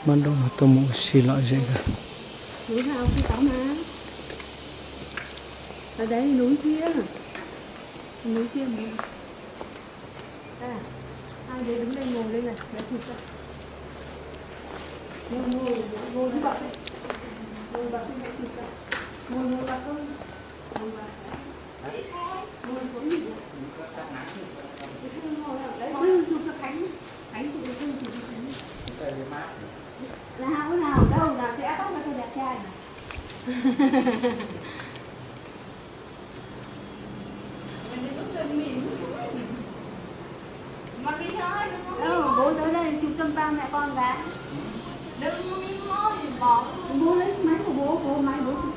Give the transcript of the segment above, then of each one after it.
Mab Daub no tuaj mus ua si lom zem kawg. Lub hau tsis tau mas. Ở đấy núi kia. Núi kia mà. À, hai đứa đứng đây ngồi đây này, nói chuyện coi. Ngồi, ngồi, ngồi với bạn đây. Ngồi bạn đây nói chuyện coi. Ngồi, ngồi bạn ơi. Ngồi bạn. Ngồi, ngồi. Ngồi, ngồi. Đấy, chụp cho Khánh. Khánh chụp cho Khánh. Là hao cái nào ở đâu là cái áo tóc cho tôi đẹp trai. Đâu, bố tới đây chụp cho ba mẹ con cái. Bố lấy máy của bố, bố máy bố chụp.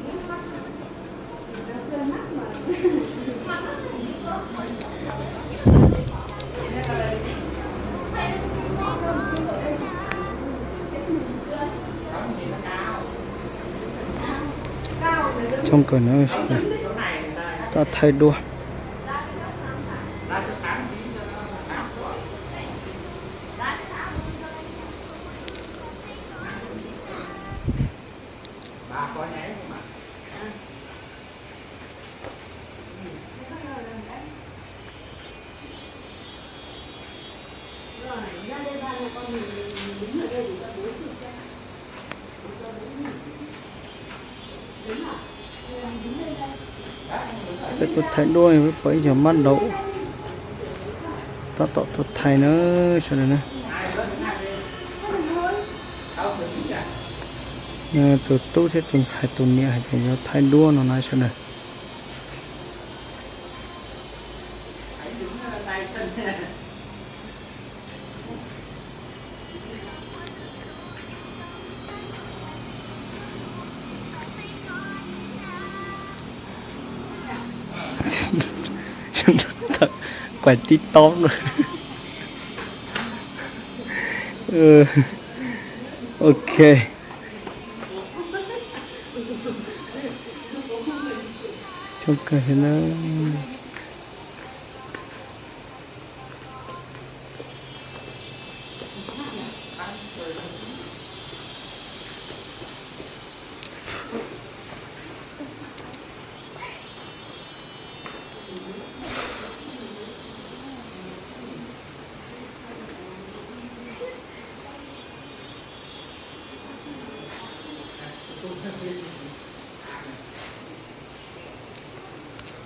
Coob kawg na, tab thaij duab. Peb kuj thaij duab, pom ib co mab daum tab tom tuaj thaij na sawv daws na. Tus tub thiab tus ntxhais tus niam hais tias yuav thaij duab no na sawv daws. Quay TikTok. Ok. Coob kawg thiab na.